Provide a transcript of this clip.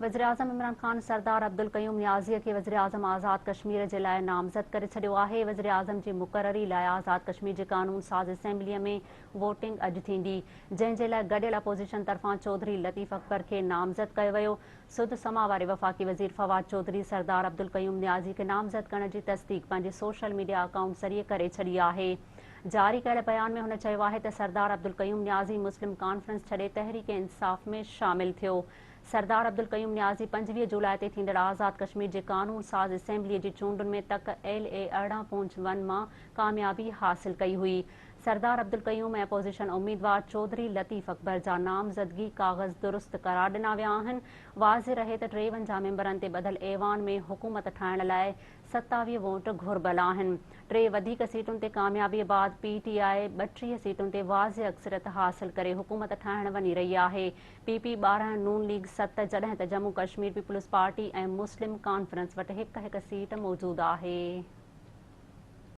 وزيراعظم عمران خان سردار عبدالقيوم نيازيء کي وزيراعظم آزاد ڪشمير جي لاء نامزد ڪري ڇڏيو آهي. وزيراعظم جي مقرري لاء آزاد ڪشمير جي قانون ساز اسيمبليء ۾ ووٽنگ اڄ ٿيندي، جنهن جي لاء گڏيل اپوزيشن طرفان چوڌري لطيف اڪبر کي نامزد ڪيو ويو. سڌ سماء واري وفاقي وزير فواد چوڌري سردار عبدالقيوم نيازي کي نامزد ڪرڻ جي تصديق پنهنجي سوشل ميڊيا اڪائونٽ ذريعي ڪري ڇڏي آهي. جاري ڪيل بيان ۾ هن چيو آهي ته سردار عبدالقيوم نيازي مسلم ڪانفرنس ڇڏي تحريڪ انصاف ۾ شامل ٿيو. سردار عبدالقيوم نيازي 25 جولاء تي ٿيندڙ آزاد ڪشمير جي قانون ساز اسيمبليء جي چونڊن ۾ تڪ ايل اي 18 پونچ ون مان ڪاميابي حاصل ڪئي هئي. سردار عبدالقيوم ۽ اپوزيشن اميدوار چوڌري لطيف اڪبر جا نامزدگي ڪاغذ درست قرار ڏنا ويا آهن. واضح رهي ته 53 ميمبرن تي ٻڌل ايوان ۾ حڪومت ٺاهڻ لاء 27 ووٽ گهربل آهن. ٽي وڌيڪ سيٽن تي ڪاميابي بعد پي ٽي آء 32 سيٽن تي واضح اڪثريت حاصل ڪري حڪومت ٺاهڻ وڃي رهي آهي. پي پي 12، نون ليگ 7، جڏهن ته Jammu Kashmir peoples party ۽ Muslim conference وٽ هڪ هڪ سيٽ موجود آهي.